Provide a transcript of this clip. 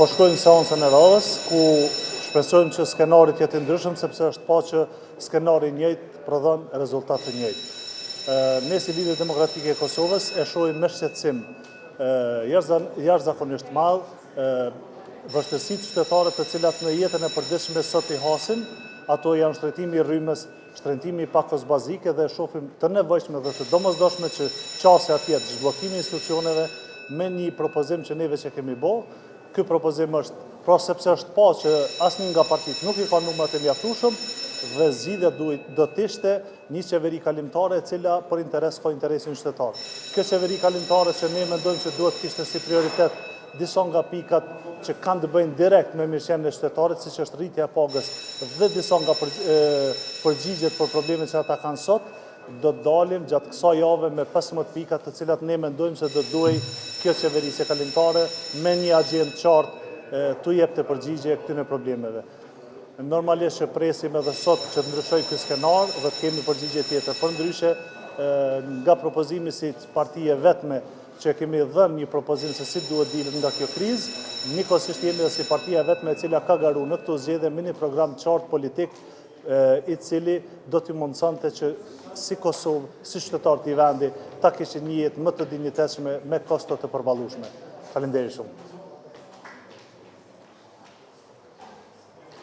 Po shkojmë në seancën e radhës, ku shpresojmë që skenari të jetë i ndryshëm, sepse është pa që skenari i njëjtë prodhon rezultat të njëjtë. Ne si Lidhje Demokratike e Kosovës e shohim me shqetësim jashtëzakonisht të madh vështirësitë qytetare të cilat në jetën e përditshme sot i hasin, ato janë shtrenjtimi i rrymës, shtrenjtimi i pakos bazike dhe e shohim të nevojshme dhe të domosdoshme që qasja të jetë zhbllokimi i institucioneve me një propozim që neve që kemi bo. Ky propozim është, pra sepse është pa që asnjë nga partitë nuk i ka numrat e mjaftueshëm dhe zgjidhja do të ishte një qeveri kalimtare e cila për interes ka interesin qytetar. Kjo qeveri kalimtare që ne mendojmë që duhet kishte si prioritet disa nga pikat që kanë të bëjnë direkt me mirëqenien e qytetarit, siç është rritja e pagës dhe disa nga përgjigjet për problemet që ata kanë sot, do të dalim gjatë kësaj jave me 15 pika të cilat ne mendojmë se do të duhej kjo qeverisje kalimtare me një agjendë të qartë t'u jepte përgjigje këtyre problemeve. Normalisht që presim edhe sot që të ndryshojë ky skenar dhe të kemi përgjigje tjetër. Përndryshe, nga propozimi si parti e vetme që kemi dhënë një propozim se si duhet dilet nga kjo krizë, njëkohësisht jemi edhe si partia e vetme e cila ka garu në këto zgjedhje me një program qartë politik i cili do t'i mundësonte që si Kosovë, si qytetarë të vendi, ta kishin një jetë më të dinjitetshme me kosto të përballueshme. Faleminderit shumë.